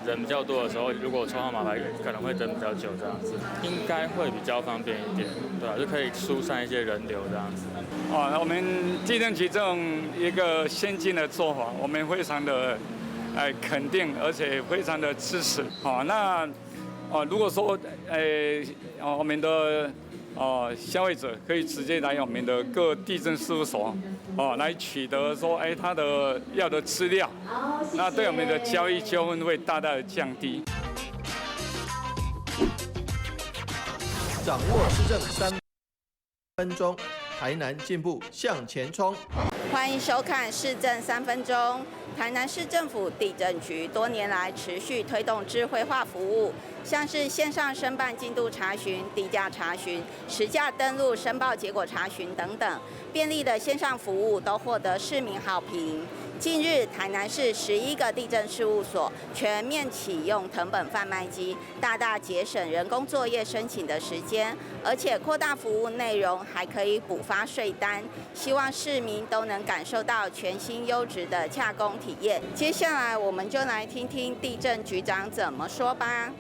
人比較多的時候，如果抽號碼牌可能會等比較久，這樣子應該會比較方便一點，對吧？就可以疏散一些人流這樣子。啊，我們地政局這種一個先進的做法，我們非常的肯定，而且非常的支持。好，那如果說我們的消費者可以直接來我們的各地政事務所來取得說他的要的資料，那對我們的交易糾紛會大大的降低。掌握市政3分鐘，台南進步向前衝。歡迎收看市政三分鐘。台南市政府地政局多年來持續推動智慧化服務，像是線上申辦進度查詢、地價查詢、實價登錄申報結果查詢等等，便利的線上服務都獲得市民好評。近日，台南市11個地政事務所全面啟用謄本販賣機，大大節省人工作業申請的時間，而且擴大服務內容，還可以補發稅單。希望市民都能感受到全新優質的洽公體驗。接下來，我們就來聽聽地政局長怎麼說吧。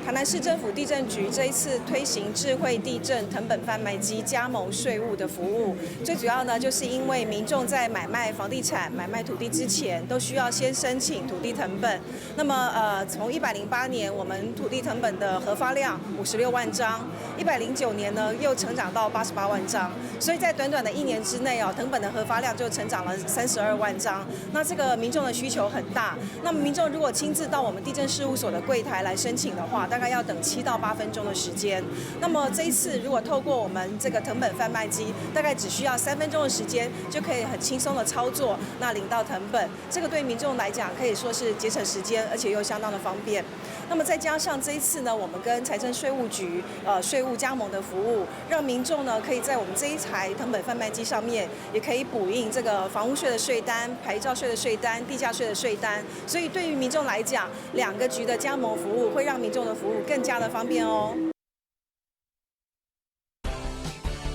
台南市政府地政局這一次推行智慧地政謄本販賣機加盟稅務的服務，最主要呢，就是因為民眾在買賣房地產、買賣土地之前，都需要先申請土地謄本。那麼，從108年我們土地謄本的核發量56萬張，109年呢又成長到88萬張，所以在短短的一年之內哦，謄本的核發量就成長了32萬張。那這個民眾的需求很大，那麼民眾如果親自到我們地政事務所的櫃台來申請的話，大概要等7到8分鐘的時間。那麼這一次如果透過我們這個謄本販賣機，大概只需要3分鐘的時間，就可以很輕鬆的操作，那領到謄本。這個對民眾來講可以說是節省時間，而且又相當的方便。那麼再加上這一次呢，我們跟財政稅務局稅務加盟的服務，讓民眾呢可以在我們這一台謄本販賣機上面，也可以補印這個房屋稅的稅單、牌照稅的稅單、地價稅的稅單。所以對於民眾來講，兩個局的加盟服務會讓民眾的服務更加的方便哦。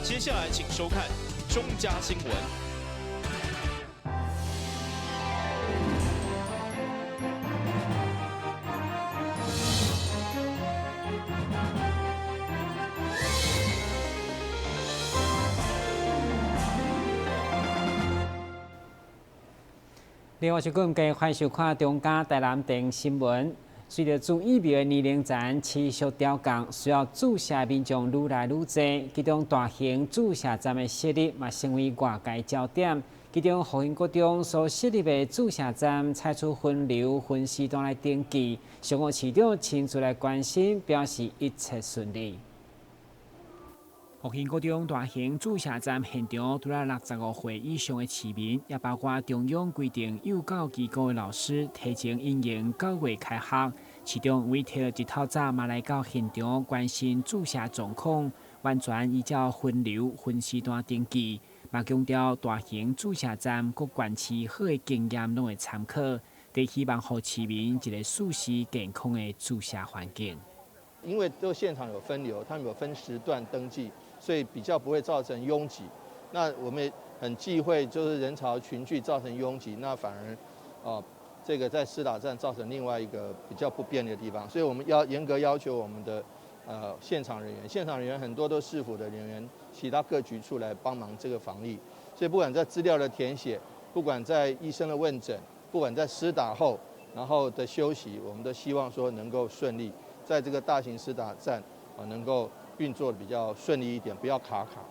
接下來請收看中嘉新聞。另外是講，歡迎收看中嘉台南電新聞。隨著注疫苗的年齡層持續調降，需要注射的民眾愈來愈濟，其中大型注射站的設立嘛成為外界焦點。其中復興國中所設立的注射站採取分流分時段來登記，上午市長親自來關心，表示一切順利。復興國中大型注射站現場，除了65歲以上的市民，也包括中央規定幼教機構的老師，提前因應9月開學。市長委託一透早嘛來到現場關心注射狀況，完全依照分流分時段登記，嘛強調大型注射站各縣市好的經驗攏會參考，佇希望予市民一個舒適健康的注射環境。因為都現場有分流，他們有分時段登記。所以比較不會造成擁擠，那我們也很忌諱就是人潮群聚造成擁擠，那反而，這個在施打站造成另外一個比較不便利的地方。所以我們要嚴格要求我們的現場人員，現場人員很多都市府的人員，其他各局處來幫忙這個防疫。所以不管在資料的填寫，不管在醫生的問診，不管在施打後然後的休息，我們都希望說能夠順利，在這個大型施打站啊能夠運作比較順利一點，不要卡卡。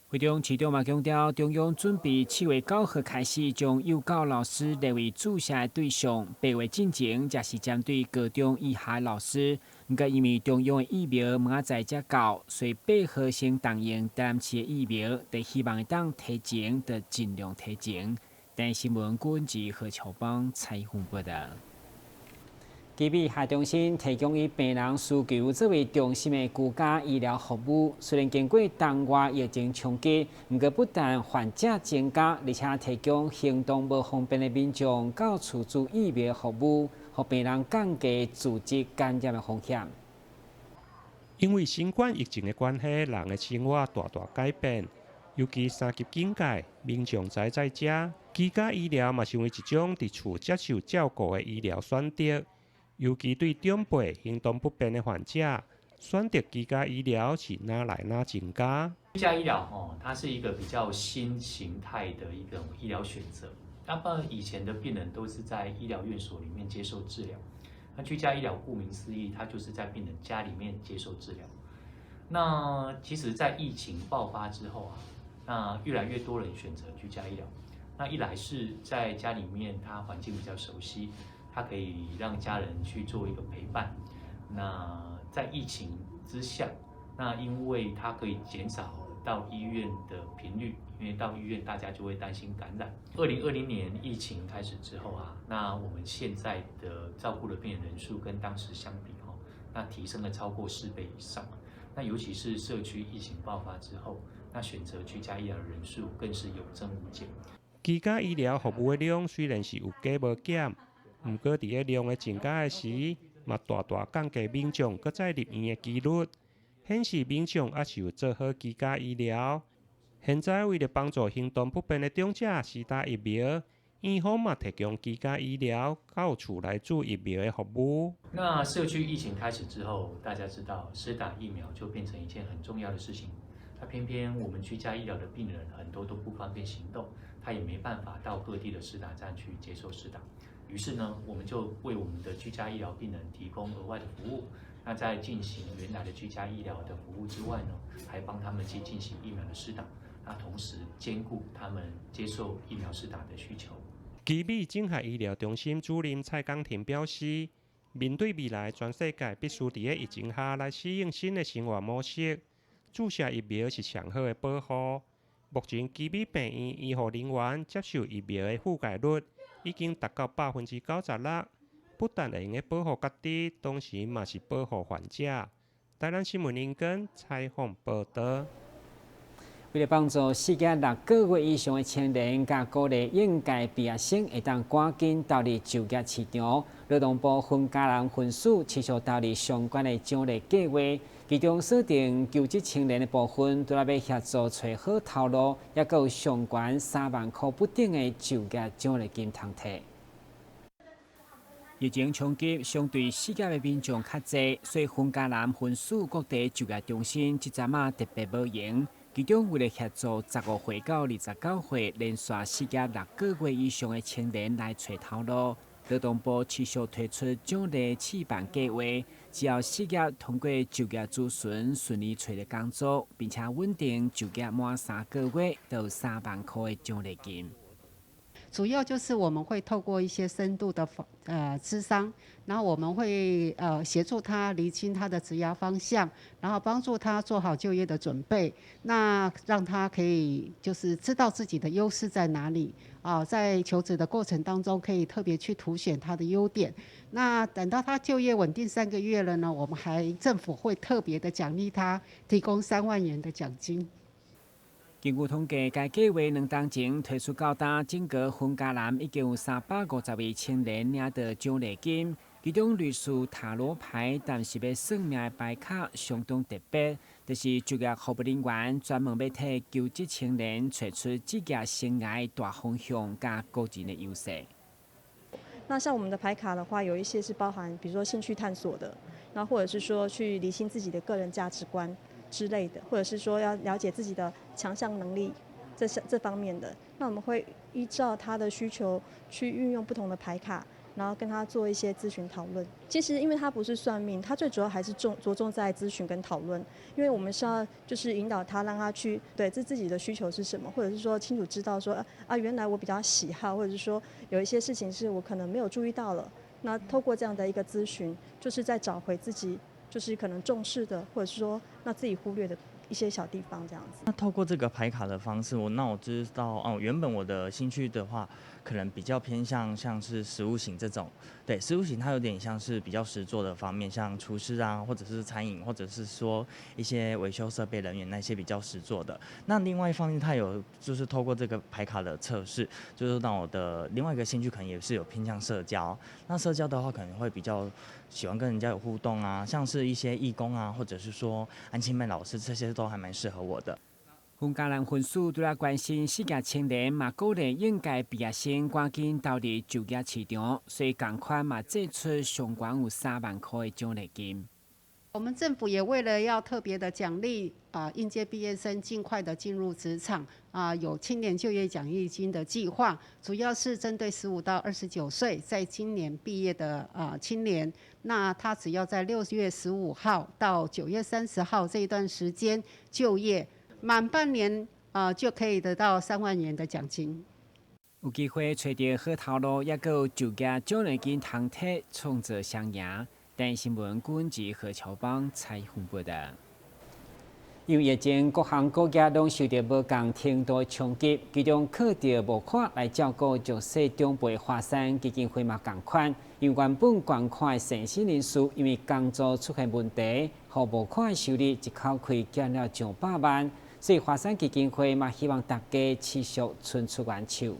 會中市長嘛強調，中央準備7月9號開始將幼教老師列為注射的對象，8月進前則是針對高中以下老師。毋過因為中央的疫苗明仔載才到，所以8號先動用台南市的疫苗，佇希望會當提前，就盡量提前。電視新聞郭文何秋邦採訪報導。基美醫學中心提供以病人需求作為中心的居家醫療服務，雖然經過冬外疫情衝擊，毋過不但患者增加，而且提供行動無方便的民眾到厝注疫苗服務，予病人降低組織感染的風險。因為新冠疫情的關係，人的生活大大改變，尤其三級警戒，民眾宅在家，居家醫療嘛成為一種佇厝接受照顧的醫療選擇。尤其對長輩行動不便的患者，選擇居家醫療是愈來愈增加。居家醫療吼，它是一個比較新形態的一個醫療選擇。大部分以前的病人都是在醫療院所裡面接受治療，那居家醫療顧名思義，它就是在病人家裡面接受治療。那其實，在疫情爆發之後啊，那越來越多人選擇居家醫療。那一來是在家裡面，他環境比較熟悉，他可以讓家人去做一個陪伴。那在疫情之下，那因為它可以減少到醫院的頻率，因為到醫院大家就會擔心感染。2020年疫情開始之後啊，那我們現在的照顧的病人人數跟當時相比，吼，那提升了超過4倍以上。那尤其是社區疫情爆發之後，那選擇居家醫療的人數更是有增無減。居家醫療服務的量雖然是有加無減，毋過佇咧量的增加的時，嘛大大降低民眾閣再入院的幾率，顯示民眾猶是有做好居家醫療。現在為了幫助行動不便的長者施打疫苗，院方嘛提供居家醫療到厝來注疫苗的服務。那社區疫情開始之後，大家知道施打疫苗就變成一件很重要的事情。那偏偏我們居家醫療的病人很多都不方便行動，他也沒辦法到各地的施打站去接受施打。於是呢，我們就為我們的居家醫療病人提供額外的服務。那在進行原來的居家醫療的服務之外呢，還幫他們去進行疫苗的施打。那同時兼顧他們接受疫苗施打的需求。奇美整合醫療中心主任蔡江廷表示，面對未來全世界必須佇咧疫情下來適應新的生活模式，注射疫苗是上好的保護。目前奇美病院醫護人員接受疫苗的覆蓋率已經達到96%，不但會用得保護家己，同時嘛是保護患者。台南新聞林根採訪報導。為了幫助失業6個月以上的青年，佮鼓勵應屆畢業生會當趕緊投入就業市場，勞動部雲嘉南分署持續投入相關的獎勵計劃，其中鎖定求職青年的部分，除了欲協助揣好頭路，猶閣有上懸3萬箍不等的就業獎勵金通提。疫情衝擊相對失業的民眾較濟，所以雲嘉南分署各地就業中心這陣仔特別無閒。其中為了協助15歲到29歲連續失業六個月以上的青年來揣頭路，勞動部持續推出獎勵試辦計劃，只要失業通過就業諮詢順利揣著工作，並且穩定就業滿3個月，就有3萬箍的獎勵金。主要就是我們會透過一些深度的諮商，然後我們會協助他釐清他的職涯方向，然後幫助他做好就業的準備，那讓他可以就是知道自己的優勢在哪裡啊，在求職的過程當中可以特別去凸顯他的優點。那等到他就業穩定3個月了呢，我們還政府會特別的獎勵他，提供3萬元的獎金。根據統計，該計劃2冬前推出到今，整個雲嘉南已經有350位青年領到獎勵金，其中類似塔羅牌，但是欲算命的牌卡相當特別，就是就業服務人員專門欲替求職青年揣出職業生涯大方向佮個人的優勢。那像我們的牌卡的話，有一些是包含，比如說興趣探索的，那或者是說去釐清自己的個人價值觀之類的，或者是說要了解自己的強項能力，這些這方面的，那我們會依照他的需求去運用不同的牌卡，然後跟他做一些諮詢討論。其實因為他不是算命，他最主要還是著重在諮詢跟討論，因為我們是要就是引導他，讓他去對這自己的需求是什麼，或者是說清楚知道說啊，原來我比較喜好，或者是說有一些事情是我可能沒有注意到了。那透過這樣的一個諮詢，就是在找回自己就是可能重視的，或者是說那自己忽略的一些小地方，這樣子。那透過這個牌卡的方式，我知道哦，原本我的興趣的話，可能比較偏向像是實務型這種。對，實務型它有點像是比較實作的方面，像廚師啊，或者是餐飲，或者是說一些維修設備人員那些比較實作的。那另外一方面，它有就是透過這個牌卡的測試，就是讓我的另外一個興趣可能也是有偏向社交。那社交的話，可能會比較喜歡跟人家有互動啊，像是一些義工啊，或者是說安親班老師，這些都還蠻適合我的。云嘉南分署除了关心失业青年，嘛鼓励应届毕业生赶紧投入就业市场，所以仝款嘛祭出上悬有3万箍的奖励金。我们政府也为了要特别的奖励啊，应届毕业生尽快的进入职场啊，有青年就业奖励金的计划，主要是针对15到29岁在今年毕业的啊青年，那他只要在6月15号到9月30号这一段时间就业满半年啊，就可以得到3万元的奖金。有机会揣著好头路，犹阁有就业奖励金通摕，创造双赢。台视新闻郭文何乔邦采访报道。因为疫情，各行各业拢受著无仝程度的冲击，其中靠著募款来照顾弱势长辈，华山基金会嘛仝款。因为原本捐款的善心人士，因为工作出现问题，予募款的收入一口气减了上百万，所以华山基金会嘛希望大家持续伸出援手。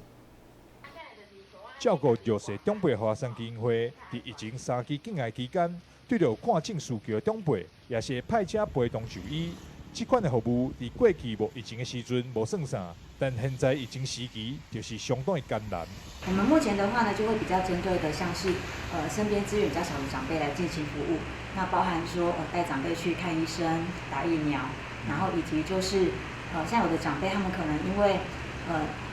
照顾弱势长辈华山基金会，伫疫情三级警戒期间，对著看症需求的长辈，也是会派车陪同就医。这款的服务，伫过去无疫情的时阵无算啥，但现在疫情时期就是相当的艰难。我们目前的话呢，就会比较针对的，像是身边资源比较少的长辈来进行服务。那包含说带长辈去看医生、打疫苗，然后以及就是像有的长辈他们可能因为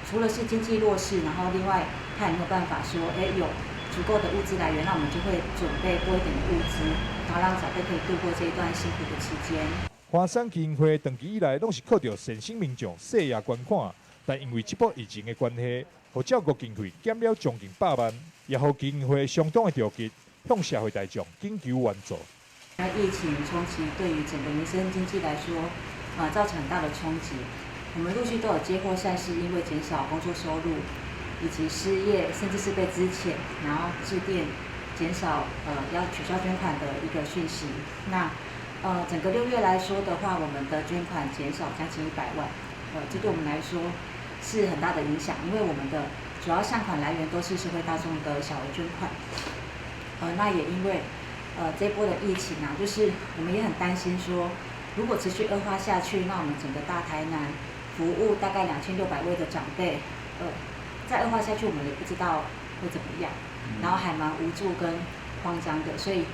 除了是经济弱势，然后另外他也没有办法说，有足够的物资来源，那我们就会准备多一点的物资，然后让长辈可以度过这一段辛苦的期间。华山基金会长期以来拢是靠著善心民众细额捐款，但因为这波疫情的关系，予照顾经费减了将近百万，也予基金会相当的着急，向社会大众紧求援助。那疫情冲击对于整个民生经济来说，造成很大的冲击。我们陆续都有接获善事，因为减少工作收入，以及失业，甚至是被资遣，然后致电减少要取消捐款的一个讯息。那整个6月来说的话，我们的捐款减少将近100万，这对我们来说是很大的影响，因为我们的主要善款来源都是社会大众的小额捐款。那也因为这波的疫情啊，就是我们也很担心说，如果持续恶化下去，那我们整个大台南服务大概2600位的长辈，再恶化下去，我们也不知道会怎么样，然后还蛮无助跟慌张的，所以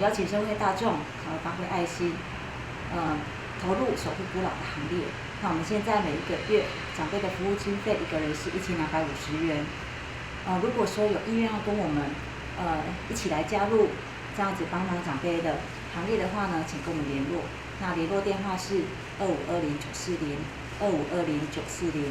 邀请社会大众发挥爱心，投入守护孤老的行列。那我们现在每一个月长辈的服务经费，一个人是1250元。如果说有意愿要跟我们一起来加入这样子帮忙长辈的行列的话呢，请跟我们联络。那联络电话是2520940。2520940。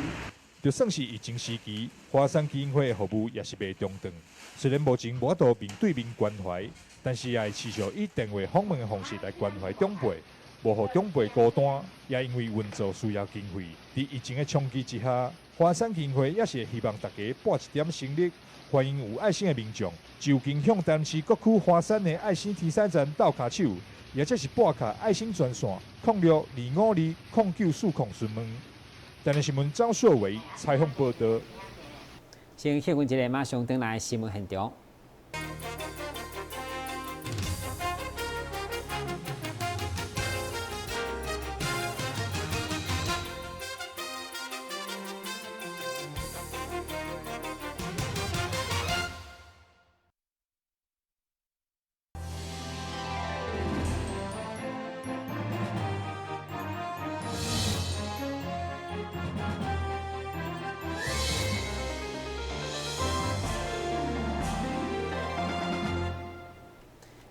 就算是疫情时期，华山基金会的服务也是袂中断。虽然目前无法度面对面关怀，但是也会持续以电话访问的方式来关怀长辈，无予长辈孤单。也因为运作需要经费，伫疫情的冲击之下，华山基金会也是希望大家拨一点心力，欢迎有爱心的民众就近向台南市各区华山的爱心天使站斗跤手，或者是拨卡爱心专线06252094询问。台南新闻张硕维采访报道。先歇困一下，马上转来新闻现场。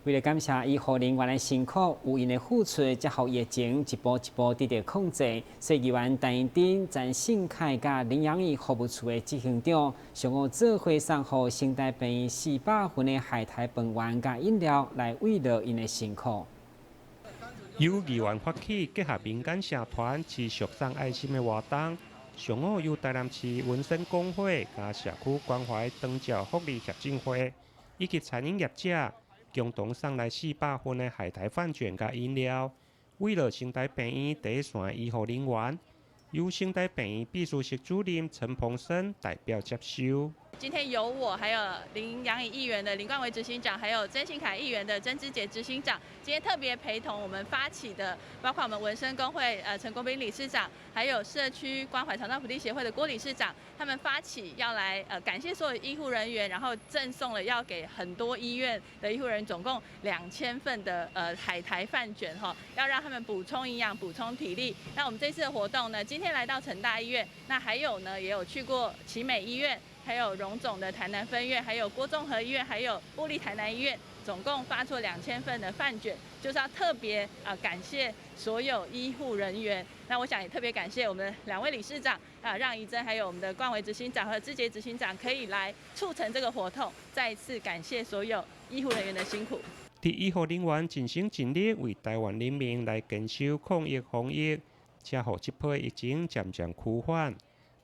为了感谢医护人员的辛苦，有𪜶的付出，才予疫情一步一步得到控制。所以，议员陈怡贞、陈信凯佮林养义服务处的执行长，上午做伙送予成大病院400份的海苔饭圆佮饮料，来慰劳𪜶的辛苦。由议员发起，结合民间社团持续送爱心的活动，上午由台南市文生公会佮社区关怀长照福利协进会以及餐饮业者，共同送来400份的海苔饭卷佮饮料，慰劳成大病院第一线的医护人员。由成大病院秘书室主任陈鹏生代表接收。今天有我，還有林養乙議員的林冠維執行長，還有曾信凱議員的曾之傑執行長，今天特別陪同我們發起的，包括我們紋身工會陳國斌理事長，還有社區關懷長照福利協會的郭理事長，他們發起要來感謝所有醫護人員，然後贈送了要給很多醫院的醫護人員總共2000份的海苔飯捲哈，要讓他們補充營養、補充體力。那我們這次的活動呢，今天來到成大醫院，那還有呢，也有去過奇美醫院。還有榮總的台南分院，還有郭綜合醫院，還有部立台南醫院，總共發出2000份的飯捲，就是要特別啊感謝所有醫護人員。那我想也特別感謝我們兩位理事長啊，讓怡珍，還有我們的冠維執行長和志傑執行長，可以來促成這個活動。再一次感謝所有醫護人員的辛苦。佇醫護人員盡心盡力為台灣人民來堅守抗疫防疫，才予這波疫情漸漸趨緩。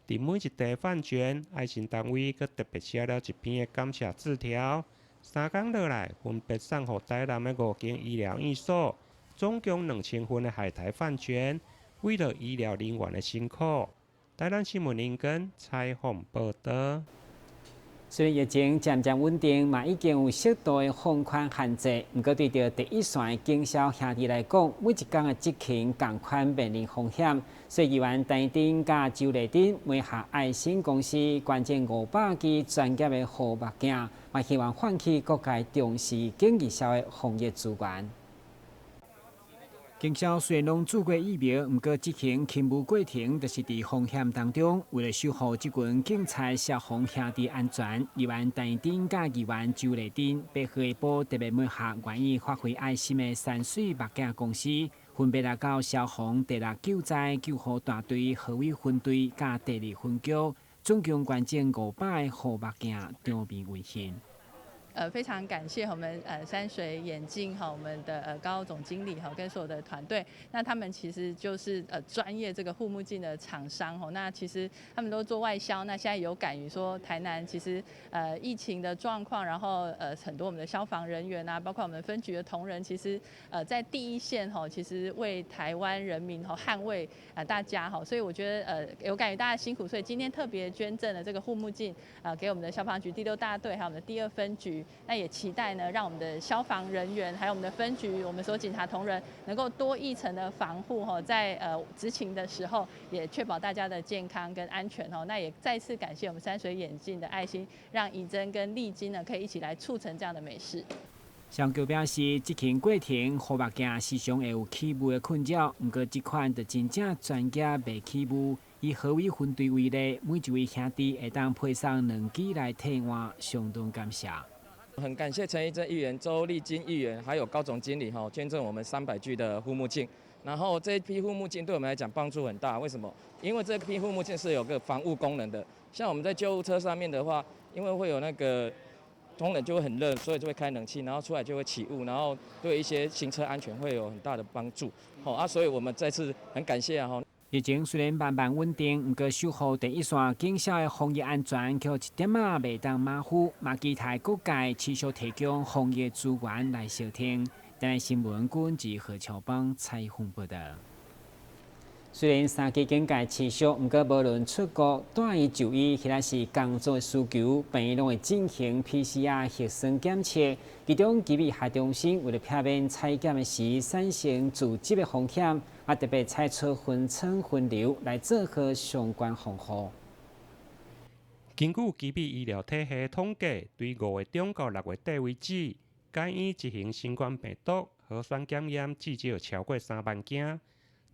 佇每一袋飯捲，愛心單位閣特別寫了一篇的感謝字條。3工落來，分別送予台南的五間醫療院所，總共2000份的海苔飯捲，慰勞醫療人員的辛苦。台南新聞林根採訪報導。雖然疫情漸漸穩定，嘛已經有適度的放寬限制。毋過對著第一線的警消兄弟來講，每一工的執勤仝款面臨風險。所以議員陳怡貞佮周麗珍梅下愛心公司捐贈500支專業的護目鏡，嘛希望喚起各界重視警義消的防疫資源。警消雖然攏注過疫苗，毋過執行勤務過程就是佇風險當中。為了守護這群警察消防兄弟安全，議員陳怡貞佮議員周麗珍8號下晡特別梅下願意發揮愛心的山水目鏡公司，分別來到消防第六救災救護大隊河尾分隊佮第二分局，總共捐贈500個護目鏡，場面溫馨。非常感謝我們山水眼鏡哈，我們的高總經理哈，跟所有的團隊，那他們其實就是專業這個護目鏡的廠商哦。那其實他們都做外銷，那現在有感於說台南其實疫情的狀況，然後很多我們的消防人員啊，包括我們分局的同仁，其實在第一線哈，其實為台灣人民哈捍衛啊大家哈，所以我覺得有感於大家辛苦，所以今天特別捐贈了這個護目鏡啊，給我們的消防局第六大隊還有我們的第二分局。那也期待呢，讓我們的消防人員，還有我們的分局，我們所有警察同仁，能夠多一層的防護吼，在執勤的時候，也確保大家的健康跟安全哦。那也再次感謝我們山水眼鏡的愛心，讓怡珍跟麗晶呢，可以一起來促成這樣的美事。商家表示，執勤過程護目鏡時常會有起霧的困擾，毋過這款就真正專業袂起霧。以河尾分隊為例，每一位兄弟會當配送兩支來替換，相當感謝。很感謝陳怡貞議員、周麗金議員，還有高總經理哈捐贈我們300具的護目鏡。然後這一批護目鏡對我們來講幫助很大，為什麼？因為這批護目鏡是有個防霧功能的。像我們在救護車上面的話，因為會有那個同仁就會很熱，所以就會開冷氣，然後出來就會起霧，然後對一些行車安全會有很大的幫助。好啊，所以我們再次很感謝啊！哈。疫情雖然慢慢穩定，毋過守護第一線警消的防疫安全，卻一點仔袂當馬虎。嘛期待各界持續提供防疫資源來相挺。台南新聞軍記何喬邦採訪報導。雖然三級警戒持續，毋過無論出國、蹛院就醫，或者是工作需求，病院攏會進行 PCR 核酸檢測。其中，基醫學中心為了避免採檢的時產生聚集的風險，啊，特別採取分層分流來做好相關防護。根據基美醫療體系統計，對5月中到6月底為止，該院執行新冠病毒核酸檢驗至少超過3萬件。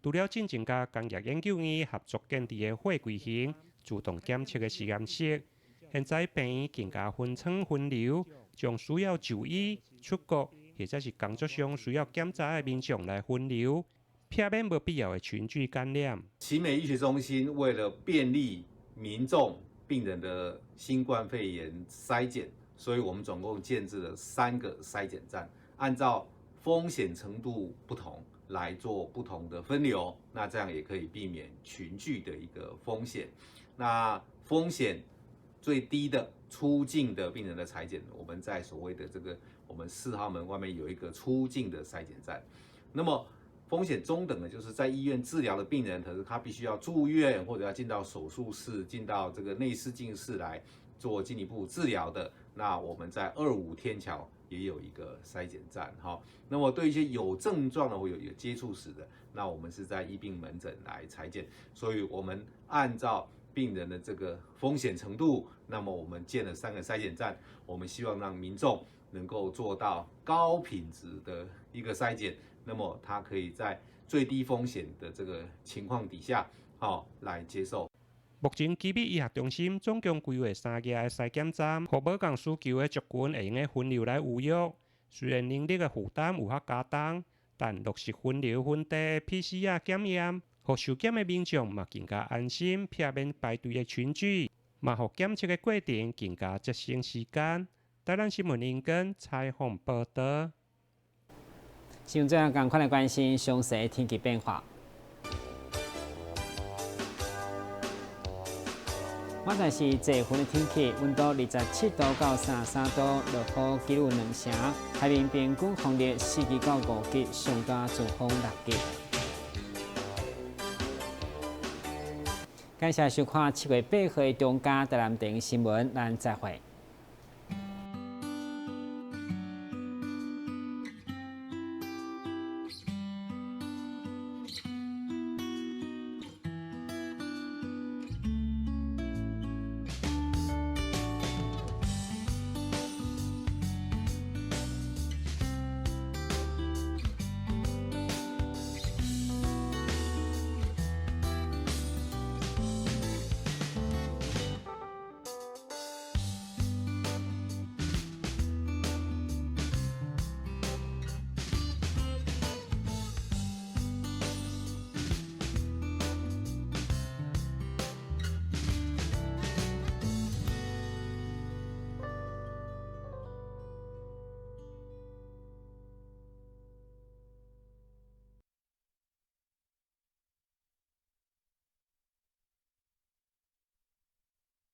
除了進前佮工業研究院合作建置的貨櫃型自動檢測的實驗室，現在病院更加分層分流，將需要就醫、出國或者是工作上需要檢查的民眾來分流，避免無必要的群聚感染。奇美醫學中心為了便利民眾病人的新冠肺炎篩檢，所以我們總共建置了三個篩檢站，按照風險程度不同來做不同的分流，那這樣也可以避免群聚的一個風險。那風險最低的出境的病人的採檢，我們在所謂的這個我們4號門外面有一個出境的篩檢站。那麼風險中等的，就是在醫院治療的病人，可是他必須要住院或者要進到手術室、進到這個內視鏡室來做进一步治疗的，那我们在二五天桥也有一个筛检站哈。那么对一些有症状的或有接触史的，那我们是在医病门诊来采检。所以我们按照病人的这个风险程度，那么我们建了3个筛检站，我们希望让民众能够做到高品质的一个筛检，那么他可以在最低风险的这个情况底下，来接受。目前，基米医学中心总共规划3个的筛检站，予无仝需求的族群会用得分流来预约。虽然人力的负担有较加重，但落实分流分地的 PCR 检验，予受检的民众嘛更加安心，避免排队的群聚，嘛予检测的过程更加节省时间。台南新闻林根采访报道。新闻最后，仝款来关心详细的天气变化。现在是济云的天气，温度27度到33度，落雨几率2成，海面平均风力4级到5级，上大阵风6级。感谢收看7月8号的中嘉台南电新闻，咱再会。